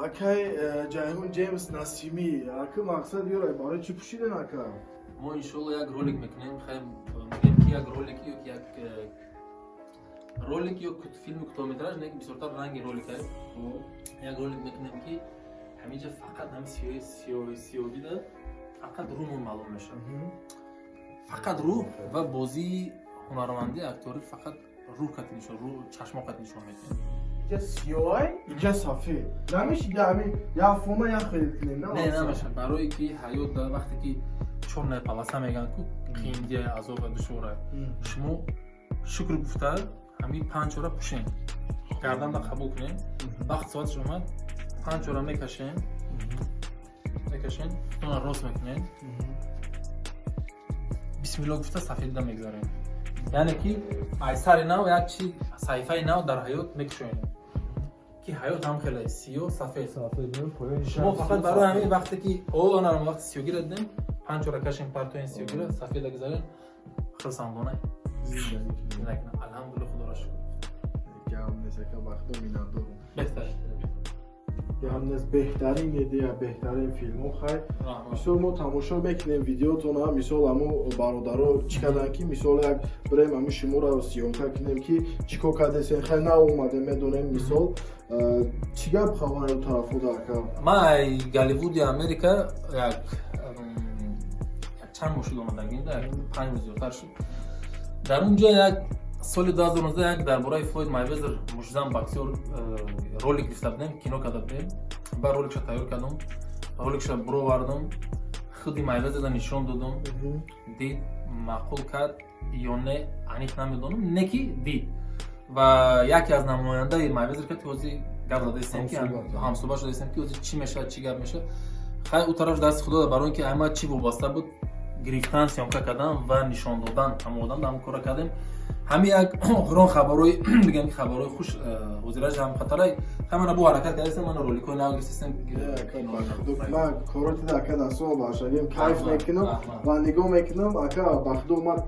Акай Ҷайҳун Ҷеймс Насимӣ, ака, мақсад ёра барои чӣ пӯшиден, ака? Мо, иншоалло, як ролик мекунем. Хай, мегӯем, ки як ролик ё як ролик ё филми кӯтоҳметраж, не, ки бисёртар ранги ролик ай. Як ролик мекунем, ки ҳаминҷа фақат ҳами сиёҳида фақат рӯмон маълум мешавад, фақат рӯ ва бозии ҳунармандии актёрӣ, фақат рӯ кати нишон, рӯ, чашмо кати нишон медиҳем. Иҷа сиёҳай, иҷа сафед намеши, ами як фона як хел кунем, на? Не, намешавад, барое ки ҳаёт дар вақте ки чёрная полоса мегӯянд ку, қииндия, азоба, душвора. Шумо шукр гуфта, ҳамин панҷора пӯшем, гарданда қабул кунем. Вақт соаташ омад, панҷора мекашем, мекашем, тона рост мекунем, бисмилло гуфта, сафедида мегзарем. Яъне ки ай сари нав як чи, саҳифаи нав дар ҳаёт мекушоем, ки ҳаёт ҳам хеле сиёҳ, сафед. Шумо фақат барои ҳамин вақте ки онарам, вақти сиёгира дидем, панҷора кашем, партоен сиёгира, сафеда гузарем, хурсандона зиндагӣ. Алҳамдулилла, худоро шукр. Гап нест, ака, ба худо миннатдорум. Беҳтар. Гап нест, беҳтарин идея, беҳтарин филмҳо. Хай, мисол, мо тамошо мекунем видеотона. Мисол, ҳамо бародаро чӣ карданд, ки мисол як бирем, ҳами шуморо съёмка кунем, ки чӣ кор кардесен. Хай, наомадем, медонем. Мисол, чӣ гап хабари тарафода, ака? Ман ай Голливуди Америка як чанд моҳ шуд омадагим, 5 моҳ зиёдтар шуд. Дар он ҷо як соли 2019 як дар бораи Флойд Майвезер, мушзан боксёр, ролик гирифта будем, кино карда будем. Баъд роликша тайёр кардам, роликша буровардам, худи Майвезерда нишон додам. Дид, маъқул кард ё не, аниқ намедонам, не ки дид ва яке аз намояндаи Майвезер кард, ки ҳозир гап задаистем, ки ҳамсӯҳбат шудаистем, ки ҳозир чӣ мешавад, чӣ гап мешавад. Хай, ӯ тараф дасти худо. Барои ин ки ҳама чӣ вобаста буд: гирифтан, съёмка кардан ва нишон додан. Ҳама одам ҳамн кора кардем. Ҳами як охирон хабарҳои, бигем ки хабарҳои хуш, ҳозираш ҳам хатарай. Ҳамана бо ҳаракат кардастем, мана роликҳои нав гирифтастем. Ман короти ака дастон башагим, кайф мекунам ва нигоҳ мекунам, ака. Ба худо, ман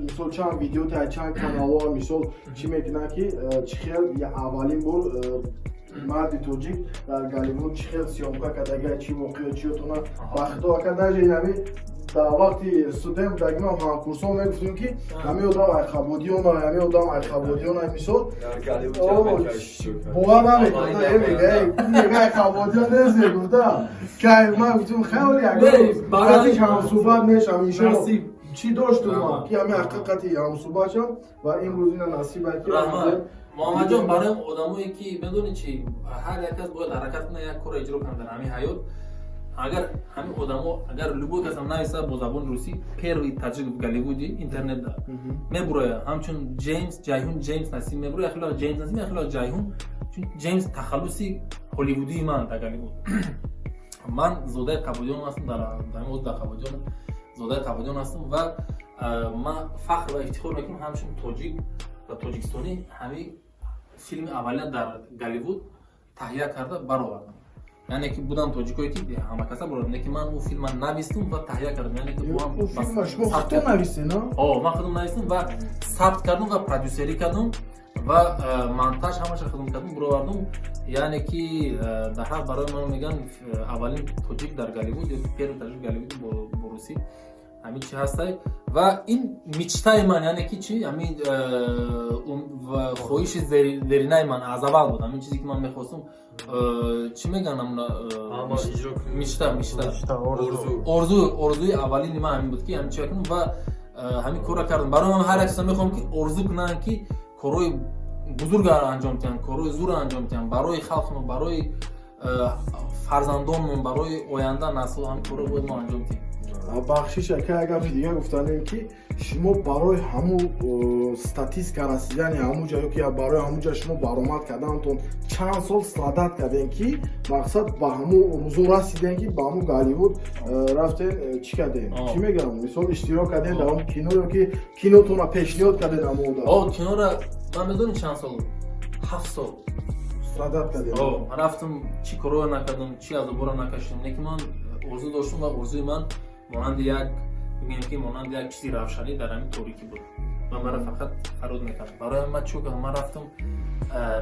мисол чанд видео, чанд каналҳо, мисол, чӣ мекунам, ки чӣ хел аввалин бор марди тоҷик дар Голливуд чӣ хел съёмка кардага, чӣ воқеа, чиётона. Ба худо, ака, даже инами дар вақти студент будагимам, ҳамкурсон мегуфтем, ки ҳамин одам айхабодиёна, ҳамин одам айхабодиёна. Мисол, бовар намекард, айхабодиён нест, мегуфта. Кай ман гуфтем, хеле ягон ҳамсӯҳбат мешам, иншоалло. Чӣ доштум ман, ки ҳамин ҳақиқати ҳамсӯҳбат шам ва имрӯз ина насиба ки. Муҳаммадҷон, барои одамое ки медонӣ чи, ҳар як кас бояд ҳаракат кунад, як корро иҷро кунад дар ҳамин ҳаёт. Агар ҳамин одамо, агар любой касам нависа бо забони русӣ «первый таджик в Голливуде», интернетда мебуроя, ҳамчун Ҷеймс, Ҷайҳун Ҷеймс Насим мебуроя. Яхело Ҷеймс Насим, яхело Ҷайҳун, чун Ҷеймс тахаллуси ҳолливудии ман дар Голливуд. Ман зодаи Қабудиён ҳастам, дар Қабудиён, зодаи Қабудиён ҳастам ва ман фахр ва ифтихор мекунам, ҳамчун тоҷик ва тоҷикистонӣ ҳамин филми аввалия дар Голливуд таҳия карда баровардам. Яъне ки буданд тоҷикое, ки ҳамакаса бурад, не ки ман ӯ филма навистум ва таҳия кардам. Яъне ки шумо худтон навистед? Ман худам навистам ва сабт кардам ва продюсерӣ кардам ва монтаж, ҳамаша худам кардам, буровардам. Яъне ки дар ҳақ барои ман мегӯянд аввалин тоҷик дар Голливуд ё первый таджик Голливуд бо русӣ. Ҳамин чи ҳастай ва ин мечта и ман, яъне ки чи, ҳамин хоҳиши зеринаи ман аз аввал буд. Ҳамин чизе ки ман мехостум, чӣ мегӯянд, мечта, мечта, орзу, орзуи аввалини ман ҳамин буд, ки ҳамин чи кунам ва ҳамин корро кардам. Барои ман ҳар як чиза мехоҳам, ки орзу кунанд, ки корҳои бузург анҷом диҳанд, корҳои зур анҷом диҳанд барои халқмон, барои фарзандонмон, барои оянда насл. Ҳамин корро бояд мо анҷом диҳем. Бахшиш, ака, як гапи дига гуфтанем, ки шумо барои ҳамун статистика расидани ҳамун ҷо ё ки барои ҳамун ҷо шумо баромад карданатон чанд сол страдать кардем, ки мақсад ба ҳамун рӯзо расидем, ки ба ҳамун Голливуд рафтем, чӣ кардем, чӣ мегӯям, мисол, иштирок кардем дар он кино ё ки кинотонро пешниҳод кардем ҳамон одам? Кинора ман медонӣ чанд сол? 7 сол страдать кардем. Рафтам, чӣ корҳоро накардам, чӣ азоборо накашидам, не ки ман орзу доштам ва орзуи ман монанди як Бигӯем, ки монанди як чизи равшанӣ дар ҳамин торикӣ буд ва мара фақат фарёд мекард. Барои ман чӣ кардам? Ман рафтам,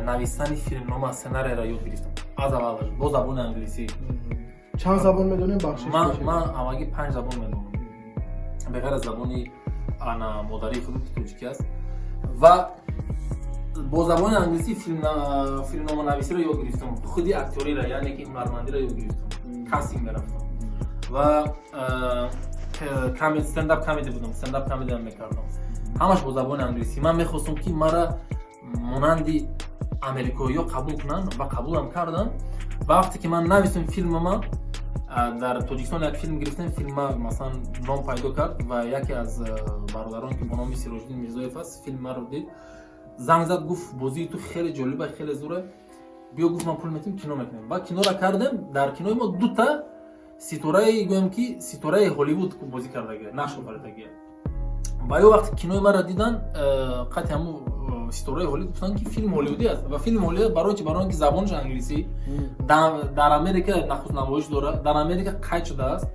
нависани филмнома, сценарийро ёд гирифтам аз аввалаш бо забони англисӣ. Чанд забон медонем, бахшиш? Ман ҳамагӣ панҷ забон медонам, беғайр аз забони ана модарии худам, ки тоҷикӣ аст, ва бо забони англисӣ филмноманависиро ёд гирифтам, худи актёриро, яъне ки ҳунармандиро ёд гирифтам, кастинг мерафтам ва стендап comedy будам, стендап comedy ам мекардам, ҳамаш бо забони англисӣ. Ман мехостам, ки мара монанди америкоиҳо қабул кунанд ва қабулам карданд. Ва вақте ки ман нависам филмама, дар Тоҷикистон як филм гирифтем, филма масалан ном пайдо кард ва яке аз бародарон, ки бо номи Сироҷиддин Мирзоев аст, филм маро дид, занг зад, гуфт: «Бозии ту хеле ҷолиба, хеле зура, биё», гуфт, «ман пул метим, кино мекунем». Ва киноро кардем. Дар кинои мо дута ситораи, гӯем ки ситораи Ҳолливуд бозӣ кардагия, нақш офаридагия. Ва ё вақте кинои маро дидан, қати ҳамун ситораи Ҳолливуд, гуфтанд, ки филм ҳолливудӣ аст. Ва филм ҳолливуд барои чи? Барои он ки забонаш англисӣ, дар Америка нахуст намоиш дорад, дар Америка қайд шудааст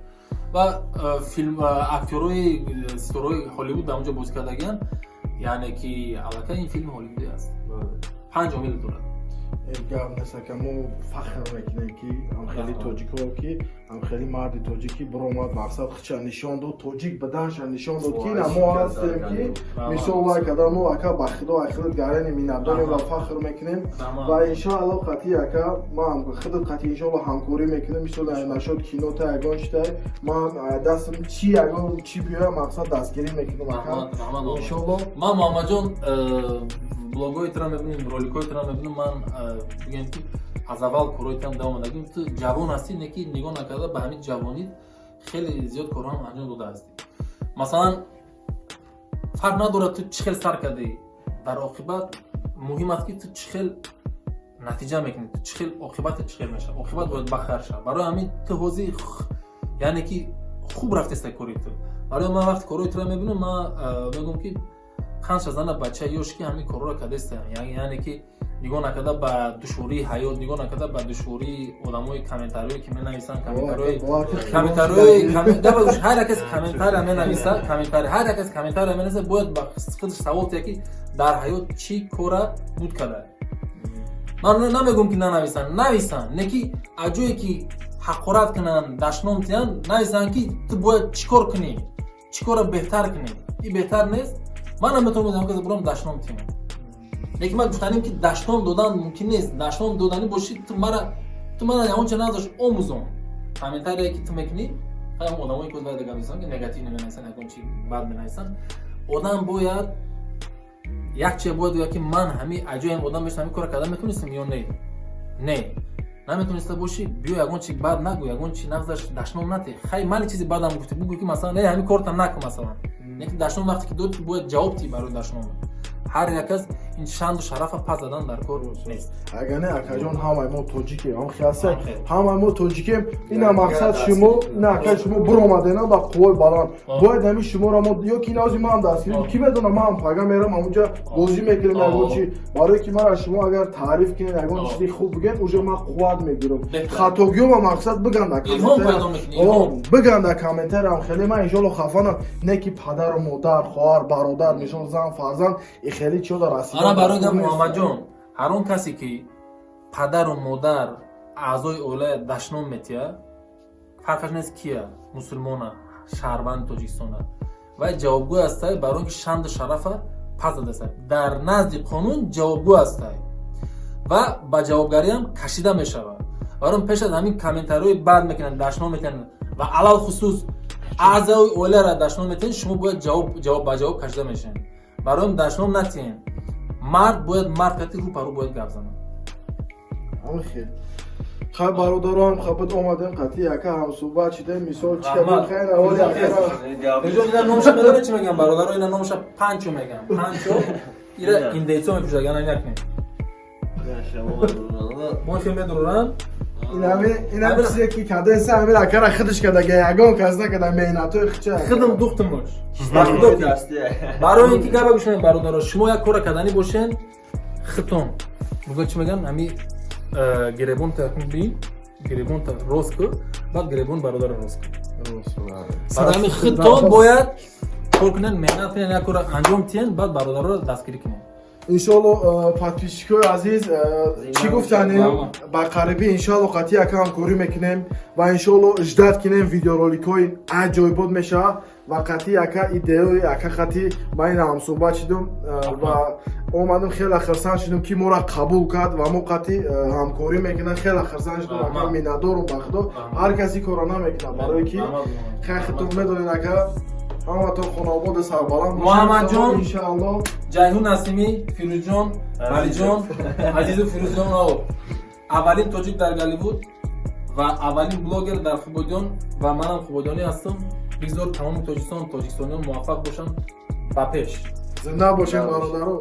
ва филм актёрои ситораҳои Ҳолливуд дар онҷо бозӣ кардагиянд, яъне ки аллакай ин филми ҳолливудӣ аст. Панҷ омил дорад. Гап нест, ака, мо фахр мекунем, ки ҳамхели тоҷикҳо, ки ҳамхели марди тоҷикӣ биромад, мақсад худша нишон дод, тоҷик баданша нишон дод, ки ина мо ҳастем, ки мисол вай када мо, ака, ба худо ахират гарани миннатдорем ва фахр мекунем. Ва иншоалло қатъи, ака, ман худат қатъи иншоалло ҳамкорӣ мекунем. Мисол, нашод кинота, ягон читай, ман дастам чи ягон чи биёя, мақсад дастгирӣ мекунам, ака, иншоалло. Ман, Муҳаммадҷон, блогҳои туро мебинем, роликҳои туро мебинем. Ман бигӯем, ки аз аввал корҳои туам давом дагим. Ту ҷавон ҳастӣ, не ки нигоҳ накарда ба ҳамин ҷавонӣ хеле зиёд корҳоам анҷом дода ҳастӣ. Масалан, фарқ надорад, ту чӣ хел сар кардӣ, дар оқибат муҳим аст, ки ту чӣ хел натиҷа мекунӣ, ту чӣ хел, оқибатат чӣ хел мешавад. Оқибат бояд бахайр шавад. Барои ҳамин ту ҳозир, яъне ки хуб рафтеста кори ту. Барои ман вақти корҳои туро мебинам, ман мегӯям, ки қанча зана бача ёш ки ҳамин корҳоро кардастам, яъне ки нигоҳ накарда ба душвории ҳаёт, нигоҳ накарда ба душвории одамои комментариҳое, ки менависанд, комментариҳои ҳар як кас комментария менависа, комментари ҳар як кас комментария менависа, бояд ба худаш савол тия, ки дар ҳаёт чӣ кора буд карда. Ман намегӯм, ки нанависанд, нависанд, не ки аз ҷое ки ҳақорат кунанд, дашном тиянд, нависанд, ки ту бояд чӣ кор кунӣ, чӣ кора беҳтар кунӣ. И беҳтар нест. Ман наметавонам ки бурам дашном тиям, лекин ман гуфтанем, ки дашном додан мумкин нест. Дашном доданӣ бошӣ, ту мара ягонча надошт омӯзон. Комментарие, ки ту мекунӣ, ҳам одамое ки бояд гап, ки негатив менависанд, ягон чи бад менависанд, одам бояд як чиз бояд гӯяд, ки ман ҳами аҷоям одам мешавам, ҳамин кора карда метонистам ё не? Не, наметониста бошӣ, биё, ягон чи бад нагӯ, ягон чи нағзаш дашном натеҳ. Хай, мали чизи бадам гуфтӣ, бугӯ, ки масалан, не, ҳамин корта накун, масалан. Лекин дашном вақте ки дод, бояд ҷавоб тиҳӣ барои дашном. Ҳар як кас ин шанду шарафа пас задан дар кор нест. Агар не, акаҷон, ҳамаи мо тоҷикем, ҳам хиасе, ҳамаи мо тоҷикем. Ина мақсад шумо, ина ака, шумо биромадена ба қуввои баланд, бояд ҳамин шуморо мо ё ки наози ман дастгирӣ, ки медонам, ман пага мерам, ҳамунҷа бозӣ мекунем ягон чи. Барое ки мара шумо агар таъриф кунед, ягон чизи хуб бигӯед, уже ман қувват мегирам. Хатогиёма мақсад биганда, биганда комментариям, хеле ман иншоалло хафанам, не ки падару модар, хоҳар, бародар, мисол, зан, фарзанд и хеле чиёда расида. Ана, барои гап, Муҳаммадҷон, ҳар он касе, ки падару модар, аъзои оила дашном метиҳад, фарқаш нест кия, мусулмона, шаҳрванди Тоҷикистона, вай ҷавобгӯ ҳастай, барои он ки шанду шарафа пас задааст. Дар назди қонун ҷавобгӯ ҳастай ва ба ҷавобгариам кашида мешавад. Барои он пеш аз ҳамин комментариҳои бад мекунанд, дашном метиҳанд ва алалхусус аъзои оиларо дашном метиҳанд, шумо бояд ҷавоб ба ҷавоб кашида мешавед. Барои он дашном натиҳем. Мард бояд мард кати рӯ ба рӯ бояд гап занад. Хай, бародарам, хабат омадем, қатъи яка ҳамсӯҳбат шидем, мисол чӣ Ина номша медонед чӣ мегӯям, бародаро? Ина номша панчо мегӯям, панчо. Ира индейцо мепӯшад, яна накунед, мо хел медуроранд. Инами чизе ки кадаеса, ҳамин акара худаш кадага, ягон кас накада, меҳнатои хича. Худам духтумош. Барои ин ки гапа гӯш кунед, бародаро, шумо як кора карданӣ бошен, хитон мегӯяд, чӣ мегӯянд, ҳами гиребонта бин, гиребонта рост ку. Баъд гиребон бародарро рост кун. Барои ҳамин худтон бояд кор кунен, меҳнат кунен, як корро анҷом тиҳен, баъд бародарро дастгирӣ кунен. Иншоалло, подписчикои азиз, чӣ гуфтанем, ба қарибӣ, иншоалло, қатъи яка ҳамкорӣ мекунем ва, иншоалло, ждать кунем, видеороликҳои аҷоибот мешавад ва қатъи яка идеои яка қатъи ман ина ҳамсӯҳбат шудум ва омадам, хеле хурсанд шудум, ки моро қабул кард ва мо қатъи ҳамкорӣ мекунем. Хеле хурсанд шудум, ака, миннатдорум. Ба худо, ҳар каси корро намекунад, барое ки хай худтон медонед, ака, ҳаматон хонободу сарбаланд. Муҳаммадҷон, иншоалло. Ҷайҳун Насимӣ, Фирӯзҷон, Валиҷон азизу, Фирӯзҷон, аввалин тоҷик дар Голливуд ва аввалин блогер дар Хубодиён ва манам хубодионӣ ҳастам. Бигзор тамоми Тоҷикистон, тоҷикистониён муваффақ бошанд. Ба пеш! Зинда бошем, бародаро.